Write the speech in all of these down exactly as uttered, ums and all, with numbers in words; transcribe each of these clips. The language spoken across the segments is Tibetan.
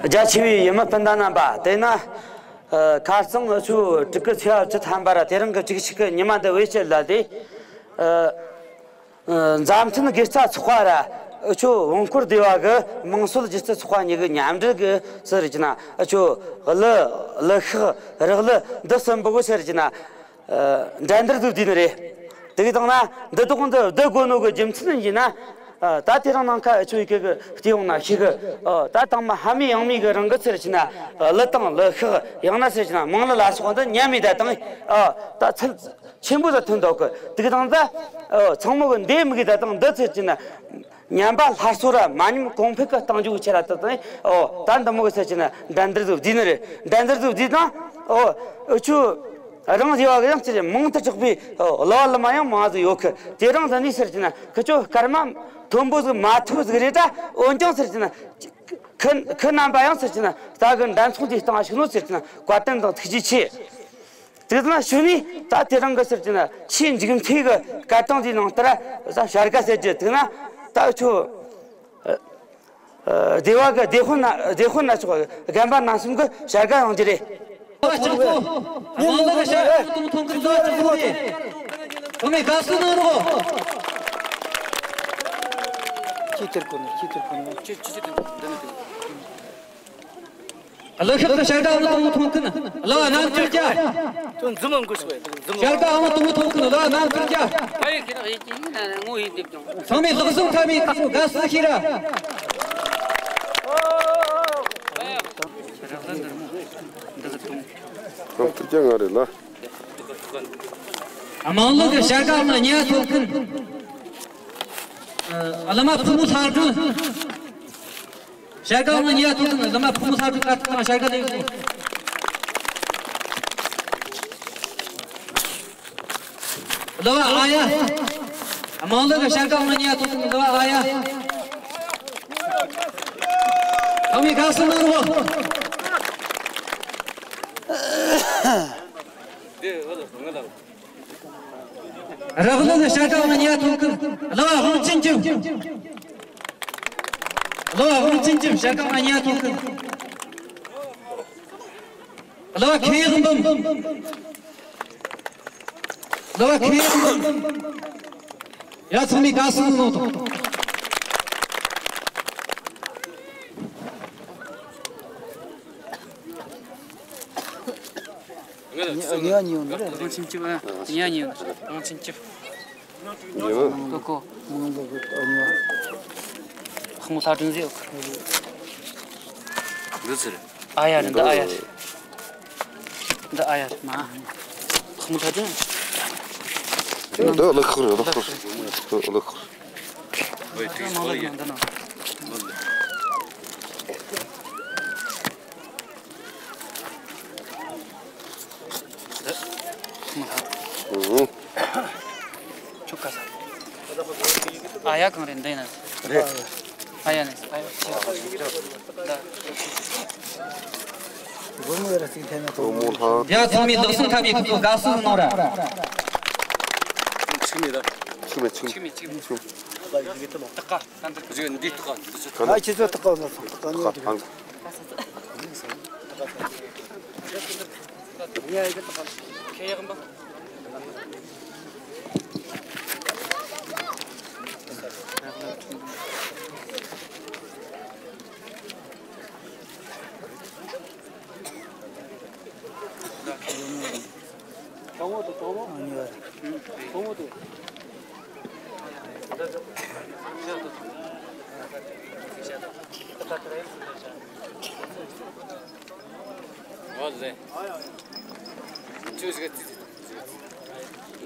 རྒྱ་ཆེ་བའི་ཡུལ་མི་སྤུན་ཟླ་རྣམ་པ། དེས་ན། ཨ། ཁ་རྩང་འུ་ཆོ་དྲུག་གི་ཚེས་པ་བཅུ་ཐམ་པ་ར་དེ་རིང་གི་བཅུ་གཅིག་གི་ཉི་མ་འདི་བེད་སྤྱད་ལ་དེ། ཨ། ཨ། མཛའ་མཐུན་དགེ་རྩ་ཚོགས་པ་ར་འུ་ཆོ་བོན་སྐོར་སྡེ་བ་གི་དམངས་སྲོལ་སྒྱུ་རྩལ་ཚོགས་པ་གཉིས་ཀྱི་མཉམ་འབྲེལ་གྱི་ཟེར་གྱི་ན། འུ་ཆོ་གླུ་གླུ་ཤགས་རགས་གླུ་འདི་གསུམ་པོ་གི་ཟེར་གྱི་ན། ཨ། འགྲན་བསྡུར་དུ་བསྡུས་ནི་རེད། དེ་གི་དང་ན་འདི་དག་འདི་བསྡུ་དགོས་ནོ་གི་རྒྱུ་མཚན་ཡིན་ན། ཨ། ད་དེ་རིང་ནངས་ཁ་འུ་ཆོ་ཡི་གེ་གི་བལྟས་ཡོང་ན་ཤེས་གི། ཨ། ད་དང་མ་ཕ་མེས་ཡང་མེས་གི་རང་གི་ཟེར་གྱི་ན། ཨ། གླུ་དང་གླུ་ཤགས་ཡང་ན་ཟེར་གྱི་ན་དམངས་གླུ་ལ་སོགས་འདི་ཉམས་མེད་ད་དང་། ཨ། ད་ཚད་ཆེན་པོ་ད་ཐོན་འདུག་གི། དེ་གི་དང་ད། ཨ། ཚང་མ་གི་འདི་མི་གི་ད་དང་འདི་ཟེར་གྱི་ན། ཉམས་པ་སླར་གསོ་ར་མ་ཉམས་གོང་འཕེལ་གི་གཏང་རྒྱུ་ཆེ་ར་ད་དང་། ཨོ། ད་འདི་མོ་གི་ཟེར་གྱི་ན་འགྲན་བསྡུར་དུ་བསྡུས་ནི་རེད། འགྲན་བསྡུར་དུ་བསྡུས་དང་། ཨོ། འུ་ཆོ་རང་སྡེ་བ་གི་ཡང་ཅི་མང་དུ་གྲགས་པའི། ཨོ། གླུ་བ་གླུ་མ་ཡང་མང་ཟིག་ཡོད་གི། དེ་རིང་འདི་ནས་ཟེར་གྱི་ན་ཁི་ཆོ་སྐར་མ་མཐོན་པོ་ཟིག་མ་ཐུབ་ཟིག་རེད་ད། འོན་ཀྱང་ཟེར་གྱི་ན་ཁི་ཁི་རྣམ་པ་ཡང་ཟེར་གྱི་ན་ད་གི་འགྲན་ཚོགས་འདིའི་སྟེང་ཞུགས་ནོ་ཟེར་གྱི་ན་བཀའ་དྲིན་དང་ཐུགས་རྗེ་ཆེ། དེ་ན་ཞུ་ནི་ད་དེ་རིང་གི་ཟེར་གྱི་ན་ཆེས་མཇུག་མཐའི་གི་བཀའ་དྲིན་དེའི་ནང་ལྟར་བྱ་དགའ་ཟེར་རྒྱུ་དེ་ན་ད་འུ་ཆོ། ཨ། སྡེ་བ་གི་སྡེ་དཔོན་ན་སྡེ་དཔོན་ན་ཆོག་རྒན་པ་རྣམ་གསུམ་གི་བྱ་དགའ་ཡོང་རྒྱུ་རེད། ཨ། ཁྱེད་ཚོ་དམངས་གླུ་གི་བྱ་དགའ་དང་ཐོག་གི་འདུ་བ་ཆེན་པོ་རེད། ཚང་མས་དགའ་བསུ་གནང་རོགས། ཅི་ཐེར་གོ་ནི་ཅི་ཐེར་གོ་ནི། ཅི་ཅི་ཅི་ཐེར་གོ་ནི། གླུ་ཤགས་ཀྱི་བྱ་དགའ་ཨང་དང་པོ་ཐོབ་མཁན་གླུ་བ་རྣམ་ཐར་རྒྱལ། དོན་འཛིན་མ་འགུལ་ཞིག་བྱ་དགའ་ཨང་དང་པོ་ཐོབ་མཁན་གླུ་བ་རྣམ་ཐར་རྒྱལ། ཨ་ཡེ་ཁྱེད་རང་ཡེ་ཅི་ཡིན་ན་ངོ་ཡི་འདེབས་ཀྱང་། ཚང་མས་ལག་ཟུང་ཐབས་མེད་ཁ་སོ་དགའ་བསུ་ཞུས་ར། རྣམ་ཐར་རྒྱལ་ང་རེད་ལ། དམངས་གླུ་གི་བྱ་དགའ་ཨང་གཉིས་ཐོབ་མཁན། ཨ། བླ་མ་ཕུ་མུ་ལྷ་སྒྲོན། བྱ་དགའ་ཨང་གཉིས་ཐོབ་མཁན་བླ་མ་ཕུ་མུ་ལྷ་སྒྲོན་ལགས་དང་བྱ་དགའ་ལེན་དགོས། གླུ་བ་ཨ་ཡ། དམངས་གླུ་གི་བྱ་དགའ་ཨང་གཉིས་ཐོབ་མཁན་གླུ་བ་ཨ་ཡ། ཚང་མས་དགའ་བསུ་གནང་རོགས། རགས་གླུ་གི་བྱ་དགའ་ཨང་གཉིས་ཐོབ་མཁན་གླུ་བ་དབང་ཆེན་གྱིས། གླུ་བ་དབང་ཆེན་གྱིས་བྱ་དགའ་ཨང་གཉིས་ཐོབ་མཁན། གླུ་བ་མཁས་དབང་འབུམ། གླུ་བ་མཁས་དབང་འབུམ། ཡ་ཚང་མས་དགའ་བསུ་གནང་དང་། ཉི་ཉི་བ་ཉི་བ་འདི་རེད། དབང་ཆེན་གྱིས་ཉི་བ་ཉི་བ་དབང་ཆེན་གྱིས། ཉི་བ། ཀོ་ཀོ། མང་ལོ་གི་ཨ་ཉི་བ། ཁོང་ལྷ་སྒྲོན་ཟེར། འདི་ཚེ་རེད། ཨ་ཡ་རེད། འདི་ཨ་ཡ་རེད། འདི་ཨ་ཡ་རེད་མ། ཁོང་ལྷ་སྒྲོན། འདི་གླུ་ཁག་རེད། གླུ་ཁག་རེད། གླུ་ཁག་རེད། ཨ་ཡ་མང་ལོ་གི་འདི་ན། ཨུ། ཆུ་ཁ་ས། ཨ་ཡ་གང་རེད་འདི་ན། རེད། ཨ་ཡ་ནས་ཨ་ཡ་ཆེ། ཡ་ཚང་མས་ལག་ཟུང་ཐབས་མེད་ཁུ་ཚོ་དགའ་བསུ་གནང་ར། ཆིག་མེད་ད། ཆིག་མེད་ཆིག་མེད། ཆིག་མེད་ཆིག་མེད། ཏག་ཀ་ད་འདི་ཁུ་ཚོ་འདི་ཏག་ཀ་འདི་ཚོ་ཏག་ཀ། ཨ་ཁྱེད་ཚོ་ཏག་ཀ་ཟ་སོང་། ཏག་ཀ་ཉོ་རྒྱུ་རེད།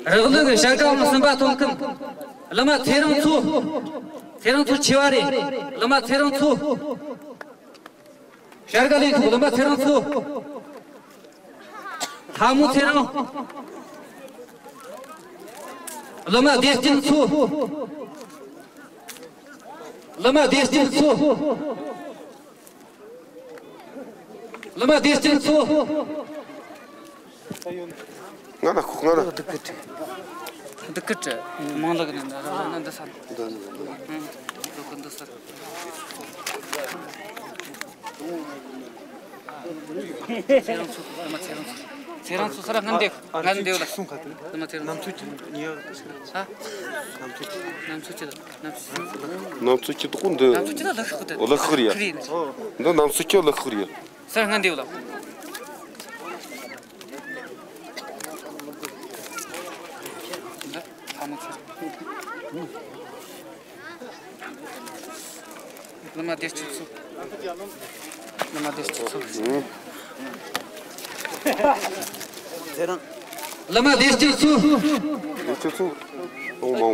རགས་གླུ་གི་བྱ་དགའ་ཨང་གསུམ་པ་ཐོབ་མཁན་བླ་མ་ཚེ་རིང་མཚོ། ཚེ་རིང་མཚོ་ཆེ་བ་རེད། བླ་མ་ཚེ་རིང་མཚོ། བྱ་དགའ་ལེན་ཐོག་བླ་མ་ཚེ་རིང་མཚོ། ལྷ་མོ་ཚེ་རིང་། བླ་མ་བདེ་སྐྱིད་མཚོ། བླ་མ་བདེ་སྐྱིད་མཚོ། བླ་མ་བདེ་སྐྱིད་མཚོ། ང་ལ་ཁོ་ང་ལ། འདི་ཀི་ཏི། འདི་ཀི་ཏི། མང་ལག་ནི་འདི་ར་ན་འདི་ས། འདི་འདི་འདི། ཨང་། འདི་ཀི་འདི་ས། ཚེ་རིང་མཚོ། བླ་མ་ཚེ་རིང་མཚོ། ཚེ་རིང་མཚོ་སར་སྔོན་འདེབས། སྔོན་འདེབས་ལ། གསུང་ག་དེ། བླ་མ་ཚེ་རིང་མཚོ། གནམ་མཚོ་ཆེ། ཉེ་བ་དེ་ཟེར། ཧ། གནམ་མཚོ་ཆེ། གནམ་མཚོ་ཆེ་ལ། གནམ་མཚོ་ཆེ། གནམ་མཚོ་ཆེ་དེ་ཀོ་འདི། གནམ་མཚོ་ཆེ་ལ་ལག་ཤོག་དེ། ལག་ཤོག་རེད་ཡ། འདི་གནམ་མཚོ་ཆེ་ལག་ཤོག་རེད་ཡ། སར་སྔོན་འདེབས་ལ། འདི་ལྷ་མོ་ཚོ། བླ་མ་བདེ་སྐྱིད་མཚོ། བླ་མ་བདེ་སྐྱིད་མཚོ། བླ་མ་བདེ་སྐྱིད་མཚོ། བདེ་སྐྱིད་མཚོ། ཨོ་མ་འོ།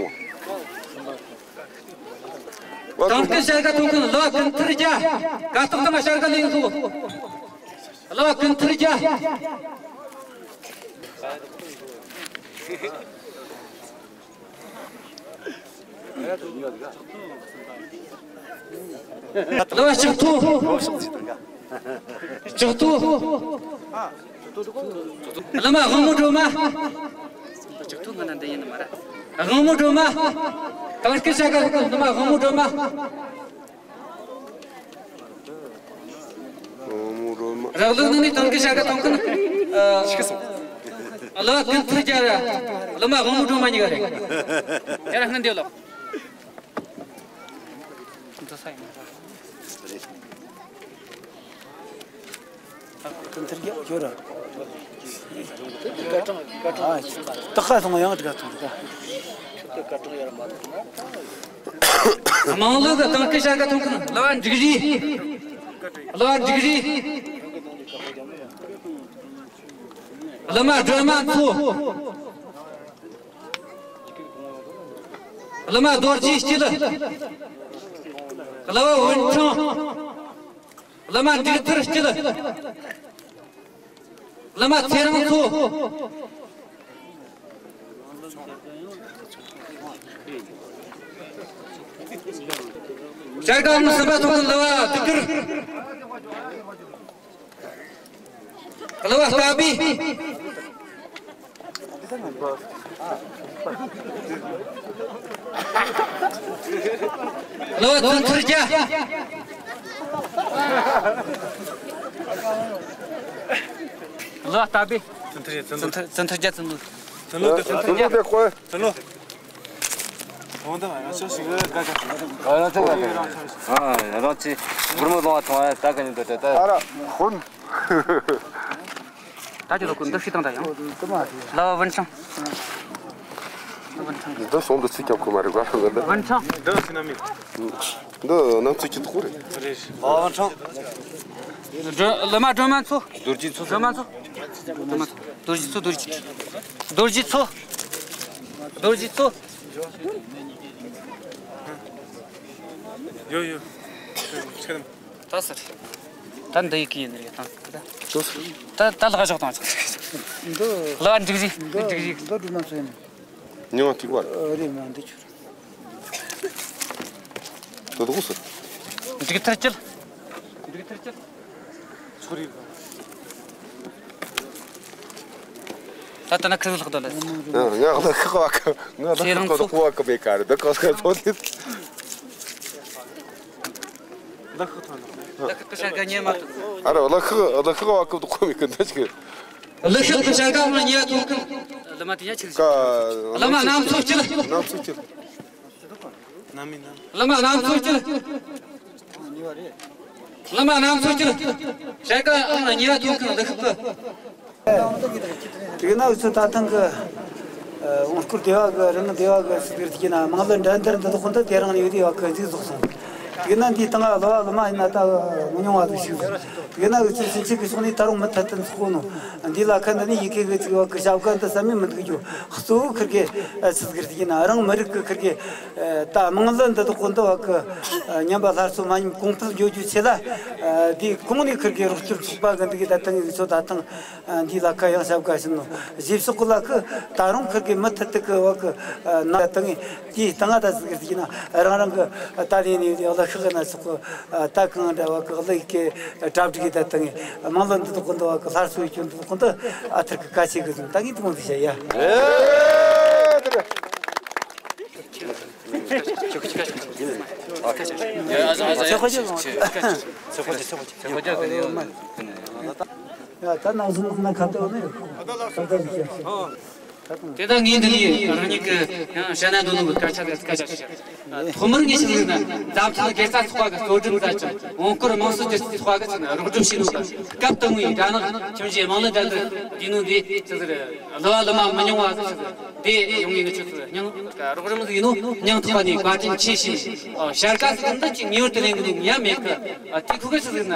དང་སྐུ་བྱ་དགའ་ཐོབ་མཁན་བླ་མ་ཀུན་ཐར་རྒྱལ། དགའ་ཐོབ་དང་བྱ་དགའ་ལེན་ཤོག་བླ་མ་ཀུན་ཐར་རྒྱལ། བླ་མ་ལྕགས་ཐོ། ལྕགས་ཐོ། བླ་མ་དབང་མོ་སྒྲོལ་མ། ལྕགས་ཐོ་ང་ན་འདི་ཡིན་ནི་མ་རེད། དབང་མོ་སྒྲོལ་མ། དང་སྐུ་བྱ་དགའ་ཐོབ་མཁན་བླ་མ་དབང་མོ་སྒྲོལ་མ། དབང་མོ་སྒྲོལ་མ། རག་ལུག་ནང་ནས་དང་སྐུ་བྱ་དགའ་ཐོབ་མཁན། ཨ། བླ་མ་ཀུན་ཐར་རྒྱལ་ར། བླ་མ་དབང་མོ་སྒྲོལ་མ་གཉིས་ཀ་རེད། ཡར་སྔོན་འདེབས་ལ། འདི་ས་ཡིན་ན། ཀུན་ཐར་རྒྱལ་ཁྱོད་ར། ཨ། སྟག་ཁ་སོང་ཡང་དགའ་ཐོང་ད། དམངས་གླུ་གི་དང་སྐུ་བྱ་དགའ་ཐོབ་མཁན་བླ་མ་འབྲུག་རིས། བླ་མ་འབྲུག་རིས། བླ་མ་སྒྲོལ་མ་མཚོ། བླ་མ་རྡོ་རྗེ་སྐྱིད། བླ་མ་བུན་ཕྲེང་། བླ་མ་འབྲུག་ཐར་སྐྱིད། བླ་མ་ཚེ་རིང་མཚོ། བྱ་དགའ་ཨང་གསུམ་པ་ཐོབ་མཁན་བླ་མ་དུས་འགྱུར། བླ་མ་ལྟ་བུའི། བླ་མ་བཙུན་ཐར་རྒྱལ། བླ་མ་ལྟ་བུའི། བཙུན་ཐར་རྒྱལ། བཙུན་ཐར་རྒྱལ། བཙུན་ཐར་རྒྱལ། བཙུན་ཐར་རྒྱལ། བཙུན་ཐར་རྒྱལ། བཙུན་ཐར་རྒྱལ། བཙུན་ཐར་རྒྱལ། ཨོ་ད་ང་རང་ཤོག་ཞིག་ག་ག་ང་རང་ཚོ་ག་ག་ཨ་རང་ཚོ་སྒོར་མོ་ལོངས་བ་ཐོང་ཨ་ད་ག་ནས་འདོད་དེ་ད། ཨ་ར་ཧོན། ད་དེ་ལོ་ཀུན་འདི་ཤི་དང་ད་ཡང་། ལ་བ་བུན་ཆང་། བུན་ཆང་། འདི་སོང་འདི་ཚིག་ཀྱང་ཁོ་མ་རེད་ག་རང་ག་འདི། བུན་ཆང་། འདི་ཚིག་ན་མི། འདི་གནམ་མཚོ་ཆེ་ཐོག་རེད། ལ་བ་བུན་ཆང་། ལ་མ་སྒྲོལ་མ་མཚོ། རྡོ་རྗེ་མཚོ། སྒྲོལ་མ་མཚོ། སྒྲོལ་མ་མཚོ། རྡོ་རྗེ་མཚོ། རྡོ་རྗེ་མཚོ། རྡོ་རྗེ་མཚོ། ཡོ་ཡོ། ད་ཟེར། ད་འདི་ཡི་གི་ཡིན་རེད་དང་། ད་ད་ལག་ཞོག་དང་། འདི་ལག་འགྲིག་རེད། འདི་འགྲིག་རེད། འདི་སྒྲུབ་ན་ཚོད་ཡིན། ཉི་མ་ཐིག་པར། ཨ་རེད་མ་འདི་ཆུ། དོ་དོ་ཟེར། འགྲིག་ཐར་སྐྱིད། འགྲིག་ཐར་སྐྱིད། ད་ལྟ་ན་ཁིར་ལྷག་དོ་ལ། ང་ལ་ཁག་བ་ཁ། ང་ལ་ཁག་བ་ཁ་བ་ཁ་བེ་ཀ་རེད། ད་ཁག་ཁ་ཚོ་ལེ། ལ་ཁག་ཐོན་ལ། ལ་ཁག་གི་ཤར་ག་ཉེ་མ་ཐུག་ཨ་ར་ལ་ཁག་ལ་ཁག་བ་ཁ་དོ་ཁོ་མི་ཀ་འདི་ཅིག་ལ་ཁག་གི་ཤར་ག་མ་ཉེ་ཐུག་ལ་མ་དེ་ཉ་ཆིག་ཀ། ལ་མ་གནམ་མཚོ་སྐྱིད། གནམ་མཚོ་སྐྱིད། ནམ་མི་ནམ། བླ་མ་གནམ་མཚོ་སྐྱིད། བླ་མ་གནམ་མཚོ་སྐྱིད། ཞལ་ཀ་ཨང་ཉེ་བ་ཐོན་མཁན་འདི་ཤུགས་ཀྱིས། དེ་ན་འུ་ཚོ་ད་ཐེངས་ཀྱི་དབང་བསྐུར་སྡེ་བ་གི་རང་སྡེ་བ་གི་སྲིད་སྒེར་དེ་ན་དམངས་གླུ་འགྲན་བསྡུར་འདི་དག་འདི་དེ་རིང་ནས་ཡོད་དེ་བ་གི་འཛུགས་བཟོ་སོང་། དེ་ན་འདིའི་སྟེང་ལ་བླ་མ་ཡིན་ན་ད་མི་ཉུང་བ་ཟིག་ཞིག་འདུག་དེ་ན་འུ་ཚོའི་ཕྱིན་ཆད་ཀྱི་ཕྱོགས་ནས་ད་རུང་མུ་མཐུད་དུ་འཚོགས་ནོ། འདི་ལ་ཁ་འདི་ནས་ཡི་གེ་གི་ཚིག་བ་གི་ཞབས་ཀ་འདི་བསམ་མེད་མི་འདུག་རྒྱུ། གཙོ་བོ་ཁིར་གི་སྲིད་སྒེར་དེ་ཡིན་ན་རང་མི་རིགས་ཀྱི་ཁིར་གི་ད་དམངས་གླུ་འདི་དག་གོ་འདི་བ་གི་ཉམས་པ་སླར་གསོ་མ་ཉམས་གོང་འཕེལ་འགྱོ་རྒྱུ་ཆེད་ལ་འདི་གོང་ནས་ཁིར་གི་རོགས་སྐྱོར་ཚོགས་པ་གི་འདི་གི་ད་ཐང་གི་ཚོ་ད་ཐང་འདི་ལ་ཁ་ཡང་ཞབས་ཀ་ཞིམ་ནོ་བཞེས་ཕྱོགས་གི་ལ་ཁི་ད་རུང་ཁིར་གི་མུ་མཐུད་དུ་གི་བ་གི་ན་ད་ཐང་འདི་ད་ང་ད་སྲིད་སྒེར་དེ་ཡིན་ན་རང་རང་གི་ད་ལས་ནས་ཡོད་ལ་ཤི་གི་ན་ཚོགས་གི་ད་གང་འདྲ་བ་གི་ལ་ཡི་གི་གྲ་སྒྲིག་གི་ད་ཐང་དམངས་གླུ་འདི་དག་གོ་འདི་བ་གི་སླར་གསོ་ཡི་སྐྱོན་འདི་དག་གོ་འདི་ཨ་ཐར་གི་ཀ་ཆེ་གི་ད་ངས་དེ་མོ་འདི་བྱ་ཡ། ཡ་ད་ནང་སོང་ན་ཁ་བཏགས་ནི་ཁ་བཏགས་ཞིག་དེ་ལྟར་ངས་འདི་ནས་རང་ཉིད་ཀྱི་ཡང་བཤད་ན་འདོད་ནོ་གི་སྐད་ཆ་དེ་སྐད་ཆ་ཞིག་བཤད། ཐོག་མར་ངས་ཆི་ཟེར་ན་འཛམ་གླིང་དགེ་རྩ་ཚོགས་པ་གི་གཙོ་སྒྲུབ་མཛད་ཅིང་འོང་སྐོར་དམངས་སྲོལ་སྒྱུ་རྩལ་ཚོགས་པ་གི་ཆི་ཟེར་ན་རོགས་སྒྲུབ་བྱས་ནོ་གི་སྐབས་དང་བོའི་དགྲ་ནག་ཁྱིམ་གཞིས་དམངས་གླུ་དགྲ་འདུལ་དེ་ནོ་འདི་ཆི་ཟེར་གླུ་བ་གླུ་མ་མི་ཉུང་བ་ཟིག་ཆི་ཟེར་དེ་ཡོང་ངེས་ནི་ཆི་ཟེར་སྙིང་རོགས་རམ་ཟིག་ཡིན་ནོ་སྙིང་ཐག་པ་ནས་བཀའ་དྲིན་ཆེ་ཞུ། བྱ་དགའ་ཟིག་འདི་ཅིག་ངེས་པར་དུ་ལེན་དགོས་ནོ་ཡང་མེད་གི། དེ་ཁུ་གི་ཆི་ཟེར་ན།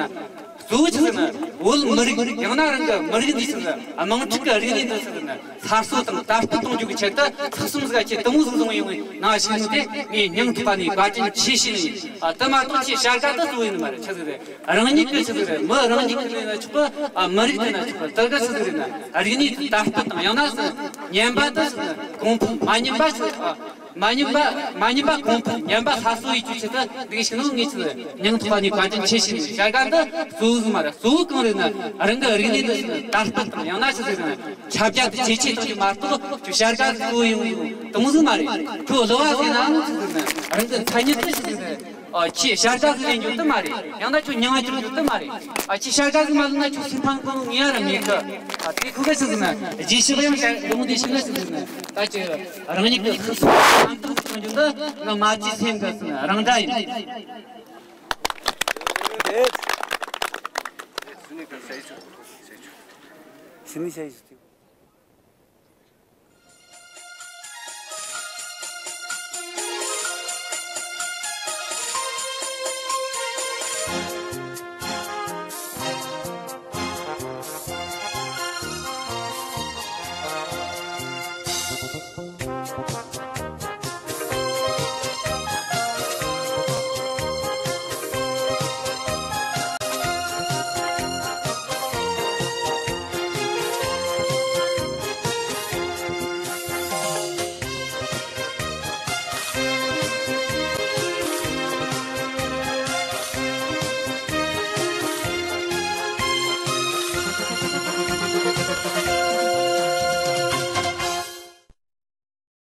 གཙོ་བོ་ཆི་ཟེར་ན་བོད་མི་རིགས་ཡང་ན་རང་གི་མི་རིགས་འདི་ཆི་ཟེར་ན་དམངས་ཁྲོད་ཀྱི་རིག་གནས་འདི་ཆི་ཟེར་ན་སླར་གསོ་དང་དར་སྤེལ་གཏོང་རྒྱུ་གི་ཆེད་དུ་ལྷག་བསམ་ཟིག་ཆེ་དུ་མོ་ཟིག་བཟུང་ཡོང་བའི་ནང་ཞུགས་ནོ་དེ་ངས་སྙིང་ཐག་པ་ནས་བཀའ་དྲིན་ཆེ་ཞུ་ནི་ཡིན། དེ་མ་གཏོགས་ཆེ་བྱ་དགའ་དེ་གཙོ་བོ་ཡིན་ནི་མ་རེད། ཆི་ཟིག་རེད། རང་ཉིད་ཀྱི་ཆི་ཟིག་རེད། མི་རང་ཉིད་ཀྱི་ལས་ན་ཆོག་གི། མི་རིགས་དེ་ན་ཆོག་གི། དེ་གི་ཆི་ཟིག་རེད་ན་རིག་གནས་དར་སྤེལ་དང་ཡང་ན་ཉམས་པ་དེ་ཆི་ཟིག་གོང་འཕེལ་མ་ཉམས་པ་ཆི་ཟིག་མ་ཉམས་པ་མ་ཉམས་པ་གོང་འཕེལ་ཉམས་པ་སླར་གསོ་ཡེད་རྒྱུའི་ཆེད་དུ་འདི་ཞིག་ནོ་ངས་ཆི་ཟེར་སྙིང་ཐག་པ་ནས་བཀའ་དྲིན་ཆེ་ཞུ་ནི། བྱ་དགའ་འདི་གཙོ་བོ་ཟིག་མ་རེད། གཙོ་བོ་གང་རེད་ན་རང་གི་རིག་གནས་འདི་ཆི་ཟེར་དར་སྤེལ་དང་ཡང་ན་ཆི་ཟེར་ན་ཁྱབ་རྒྱ་དེ་ཇེ་ཆེ་གཏོང་རྒྱུ་མ་གཏོགས་ཁྱོད་བྱ་དགའ་གཙོ་བོ་ཡོང་ཡོང་དུ་མོ་ཟིག་མ་རེད། ཁྱོད་གླུ་བ་ཟེར་ནའང་ཆི་ཟེར་ན་རང་གི་མཚན་ཉིད་དེ་ཆི་ཟེར་ན། ཨ་ཁྱེད་བྱ་དགའ་ཟིག་ལེན་རྒྱུ་དེ་མ་རེད། ཡང་ན་ཁྱོད་མྱིང་ང་གྱུར་རྒྱུ་དེ་མ་རེད། ཨ་ཁྱེད་བྱ་དགའ་ཟིག་མ་ལེན་ན་ཁྱོད་སེམས་ཕམ་གོ་ནོ་ངེས་ར་མེད་གི། ཨ་དེ་ཁུ་གི་ཆི་ཟེར་ན་རྗེས་ཕྱོགས་ཡང་བྱ་ལུང་དེ་ཞིག་ལ་ཆི་ཟེར་ན་ད་ཁྱེད་རང་ཉིད་ཀྱི་ཁུ་སུ་ཨམ་ཐང་ཟིག་གཏོང་རྒྱུ་འདི་ང་མ་ཅི་སེམས་གི་ཟེར་ན་རང་འདྲ་ཡིན། ཞི་ནི་ཞ་ཡི་ཞིག